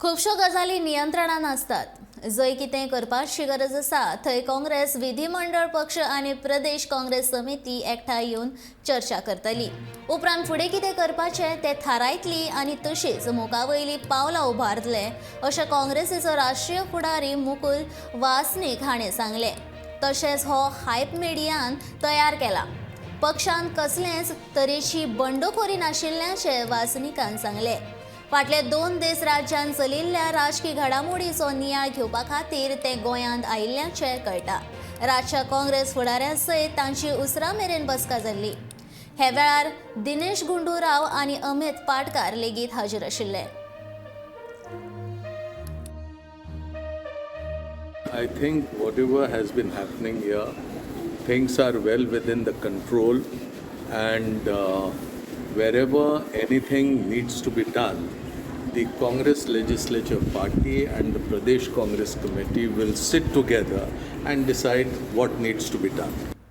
खुबश्यो गजाली नियंत्रणान आसतात. जंय कितें करपाची गरज आसा थंय काँग्रेस विधिमंडळ पक्ष आनी प्रदेश काँग्रेस समिती एकठांय येवन चर्चा करतली. उपरांत फुडें कितें करपाचें तें थारायतली आनी तशीच मुखावयली पावलां उबारतले अशें काँग्रेसीचो राष्ट्रीय फुडारी मुकुल वासनीक हाणें सांगलें. तशेंच हो हायप मिडियान तयार केला. पक्षांत कसलेच तरेची बंडखोरी नाशिल्ल्याचें वासनिकान सांगलें. फाटले 2 दीस राज्यांत चलिल्ल्या राजकी घडामोडीचो नियाळ घेवपा खातीर ते गोंयांत आयिल्ल्याचें कळटा. रातच्या काँग्रेस फुडाऱ्यां सयत तांची उसरां मेरेन बसका जाल्ली. हे वेळार दिनेश गुंडू राव आनी अमित पाटकार लेगीत हाजीर आशिल्ले. I think whatever has been happening here, things are well within the control, and wherever anything needs to be done, the Congress Legislature Party and the Pradesh Congress Committee will sit together and decide what needs to be done.